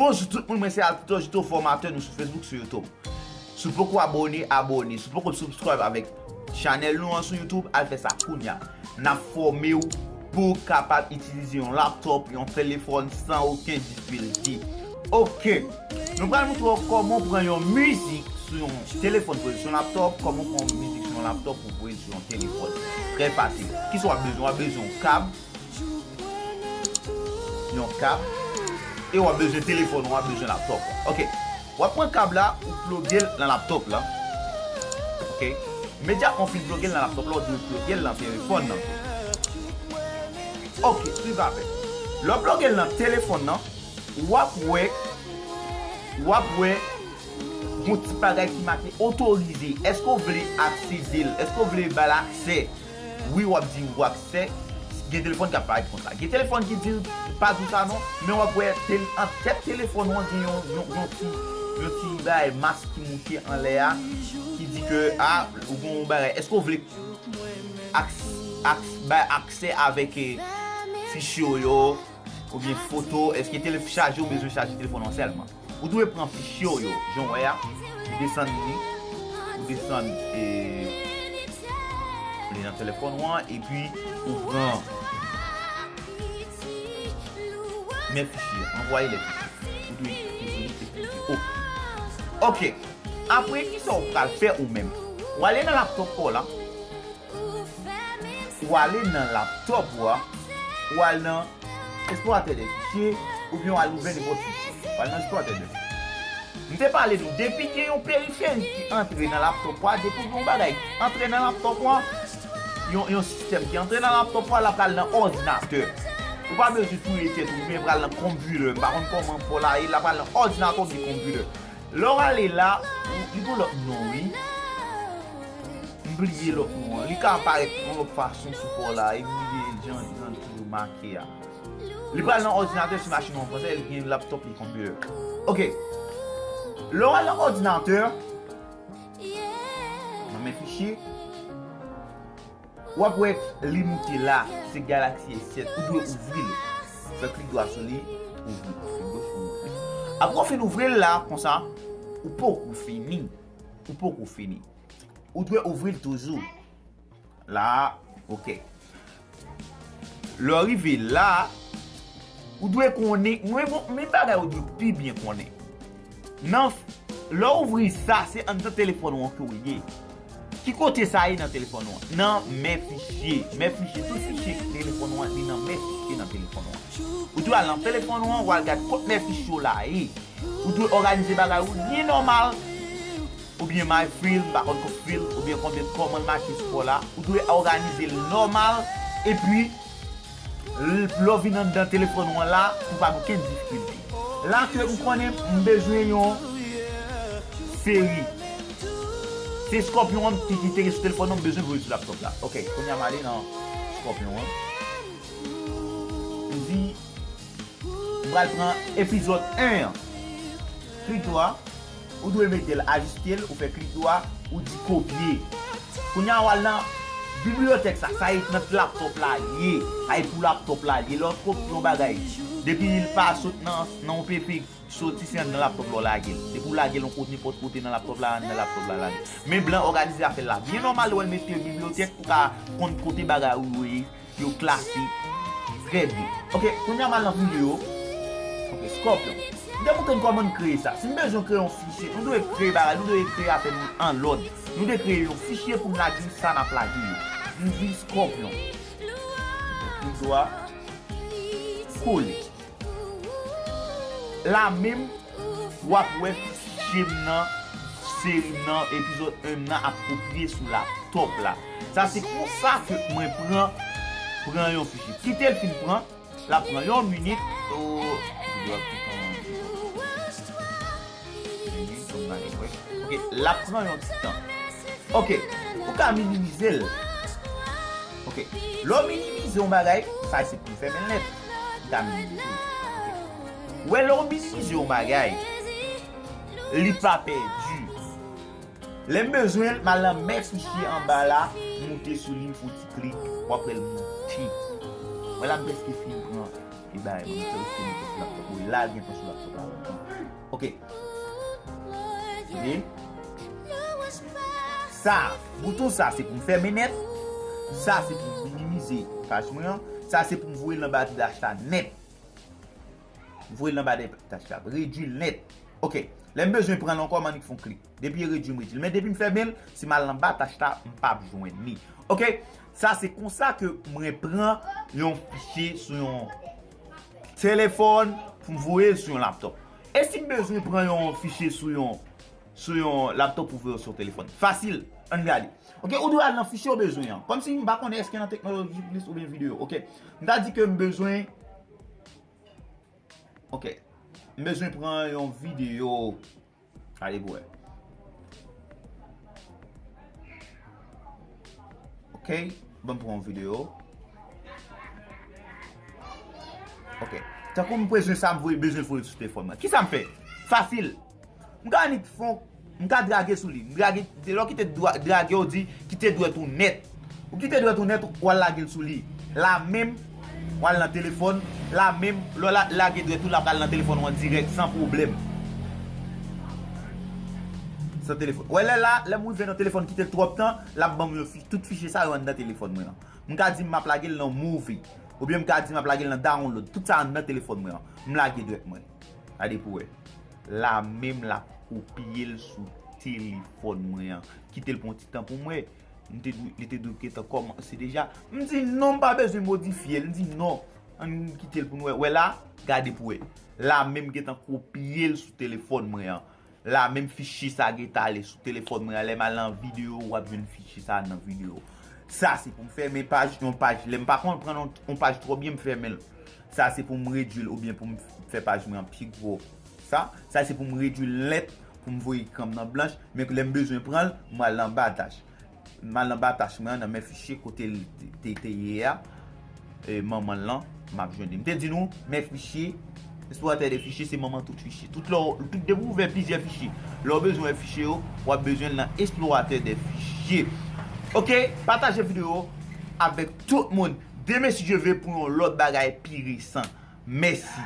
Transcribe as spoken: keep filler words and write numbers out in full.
Bonjou tout moun, mwen se Altito Jito, fòmatè nou sou Facebook, sou YouTube. Si w poko abòne, abòne. Si w poko subscribe avèk chanèl nou an sou YouTube, al fè sa kounya. N ap fòme w pou w kapab itilize yon laptop, yon telefòn san okenn difikilte. Ok. Nou pral montre w kòman w pran yon mizik sou yon telefòn pou l sou yon laptop, kòman w pran yon mizik sou yon laptop pou w voye l sou yon telefòn. Trè fasil. Kisa w ap bezwen? W ap bezwen yon kab, yon kab, e w ap bezwen telefòn, w ap bezwen laptop. Ok. W ap pran kab la, ou ploge l nan laptop la. Ok. Imedyatman w fin ploge l nan laptop la, ou dwe ploge l nan telefòn nan tou. Ok, swiv avè m. Lè w ploge l nan telefòn nan, w ap wè, w ap wè yon ti bagay ki make otorize. Èske w vle aksede l? Èske w vle ba l aksè? Wi, w ap di w aksè. Gen telefòn k ap parèt konsa. Gen telefòn ki di l pa di w sa non, men w ap wè tel-, an tèt telefòn ou an gen yon, yon, yon ti, yon ti bagay mas ki moute anlè a, ki di ke, a, ou gen yon bagay. Èske w vle aks-, aks-, bay aksè avèk, eh, fichye w yo, oubyen foto? Èske tele-, chaje, ou bezwen chaje telefòn ou an sèlman? Ou dwe pran fichye w yo, jan w wè a, ou desann li, ou desann, eh, li nan telefòn ou an, epi ou pran men fichye, anvwaye lè fichye. Ou dwe klike sou li, epi ou di ok. Ok. Apre, kisa w pral fè ou menm? W ale nan laptop pa w la. Ou ale nan laptop ou a, ou al nan esploratè de fichye, oubyen w al ouvè nenpòt fichye. W al nan esploratè de fichye. M te pale nou, depi gen yon periferik ki antre nan laptop ou a, depi gen yon bagay ki antre nan laptop ou a, yon, yon sistèm ki antre nan laptop ou a, l ap pral nan òdinatè. Ou pa bezwen touye tèt ou, oubyen pral nan computer. M pa konn kòman pa w la ye, l ap pral nan òdinatè oubyen computer. Lè w ale la, ou, li gen lòt non, wi. M bliye lòt non an. Li ka aparèt yon lòt fason sou pa w la, e m bliye jan, jan l toujou make a. Li pral nan òdinatè, si machin ou an fransè, li gen laptop, li konpitè. Ok. Lè w al nan òdinatè, nan men fichye, w ap wè li moute la, se Galaxy S sèt, ou dwe ouvri l. Fè klik dwa sou li, ouvri. Klik goch pou ouvri. Apre w fin ouvri l la, konsa, ou poko fini. Ou poko fini. Ou dwe ouvri l toujou. La, ok. Lè w rive la, ou dwe konnen, mwen, bon, men bagay ou dwe pi byen konnen. Nan, lè w ouvri sa, se anndan telefòn ou an ke w ye. Ki kote sa ye nan telefòn ou an? Nan men fichye. Men fichye, tout fichye telefòn ou an, li nan men fichye nan telefòn ou an. Ou dwe al nan telefòn ou an, w al gad kot men fichye w la ye. Ou dwe òganize bagay ou byen nòmal. Oubyen MyFile, m pa konn kot fil, oubyen konbyen, kòman l mache sou pa w la. Ou dwe òganize l nòmal, epi, l-, lè w vin anndan telefòn ou an la, ou pa gen okenn difikilte. La ke m konnen m bezwen yon seri. Se Scorpion an ki, ki te gen sou telefòn nan, m bezwen voye l sou laptop la. Ok, kounye a m ale nan Scorpion an. M di, m pral pran epizòd en an. Klik dwa, ou dwe mete l, ajiste l, ou fè klik dwa, ou di kopye. Kounye a, w al nan bibliyotèk sa, sa e nan laptop la ye. Sa e pou laptop la ye. Lè w kopye yon bagay, depi l pa sot nan, nan yon P P, soti se anndan laptop la w lage l. Depi w lage l yon kote, nenpòt kote nan laptop la, anndan laptop la lage. Men blan òganize afè l la byen nòmal, lè w al mete bibliyotèk, ou ka konn kote bagay ou yo ye. Yo klase trè byen. Ok, kounye a m al nan videyo. Ok, Scorpion. M te montre n kòman n kreye sa. Si n bezwen kreye yon fichye, nou dwe kreye bagay, nou dwe kreye afè nou an lòd. Nou dwe kreye yon fichye pou n lage sa n ap lage yo. M di Scorpion. Klik dwa. Kole. La menm, w ap wè fichye m nan, seri m nan, epizòd en m nan ap kopye sou laptop la. Sa se konsa ke mwen pran, pran yon fichye. Kite l fin pran, l ap pran yon minit. O, videyo ap tou pran yon minit, m pa gen wè. Ok, l ap pran yon ti tan. Ok, ou ka minimize l. Ok, lè w minimize yon bagay, sa se pou fèmen l nèt. Ou ka minimize l. Ok. Ou wè, lè w minimize yon bagay, li pa pèdi. Lè m bezwen l, m al nan men fichye anba la, m moute sou li, m fè yon ti klik, w ap wè l moute. Wè la, m prèske fin pran. li bay mwen, m fè l sou laptop mwen. La, l gentan sou laptop la. Ok. Tande. Sa, bouton sa, se pou m fèmen nèt. Sa, se pou m minimize paj mwen an. Sa, se pou m voye l anba dash la nèt. Voye l anba dash la. Redui l nèt. Ok. Lè m bezwen pran l ankò, m annik fè yon klik. Depi l redui, m redui l. Men depi m fèmen l, si m al anba dash la, m p ap jwenn li. Ok. Sa, se konsa ke mwen pran yon fichye sou yon telefòn pou m voye l sou yon laptop. E si m bezwen pran yon fichye sou yon, sou yon laptop pou voye l sou yon telefòn? Fasil. Ann gade. Ok, ou dwe al nan fichye ou bezwen an. Kòmsi m pa konnen èske nan Teknoloji Plis oubyen videyo. Ok. M ta di ke m bezwen. Ok. M bezwen pran yon videyo. Gade pou wè. Ok, ban m pran yon videyo. Ok. Tankou m bezwen sa, m voye, bezwen voye sou telefòn mwen. Kisa m fè? Fasil. M ka annik fè yon, m ka drage sou li. M drage, lè w kite dwa-, drage, ou di kite dwèt ou nèt. Ou kite dwèt ou nèt, w al lage l sou li. La menm, w al nan telefòn, la menm, lè w la-, lage dwèt ou, l ap al nan telefòn ou an dirèk, san pwoblèm. San telefòn. Wè lè la, lè m rive nan telefòn, kite l twòp tan, l ap ban m yo fi-, tout fichye sa yo anndan telefòn mwen an. M ka di m ap lage l nan movie. Oubyen m ka di m ap lage l nan download. Tout sa anndan telefòn mwen an. M lage dwèt mwen. Gade pou wè. La menm l ap kopye l sou telefòn mwen an. Kite l pou yon ti tan pou m wè. M te dwe, li te dwe gentan kòmanse deja. M di non, m pa bezwen modifye l. M di non. Ann kite l pou n wè. Wè la, gade pou wè. La menm gentan kopye l sou telefòn mwen an. La menm fichye sa gentan ale sou telefòn mwen an. Lè m al nan videyo, w ap jwenn fichye sa nan videyo. Sa se pou m fèmen paj, yon paj. Lè m pa konn pran yon, yon paj twò byen, m fèmen l. Sa se pou m redui l oubyen pou m fè paj mwen an pi gwo. Sa, sa se pou m redui l nèt, pou m voye ekran m nan blanch, men lè m bezwen pran l, m al nan anba dash. M al nan anba dash mwen an, nan men fichye kote l te, te, te ye a, e, manman l lan, m ap jwenn li. M te di nou, men fichye, eksploratè de fichye, se manman tout fichye. Tout lè w, tout depi w ouvè plizyè fichye, lè w bezwen wè fichye yo, w ap bezwen l nan eksploratè de fichye. Ok, pataje videyo avèk tout moun. Demen, si Dye vle, pou yon lòt bagay pi resan. Mèsi.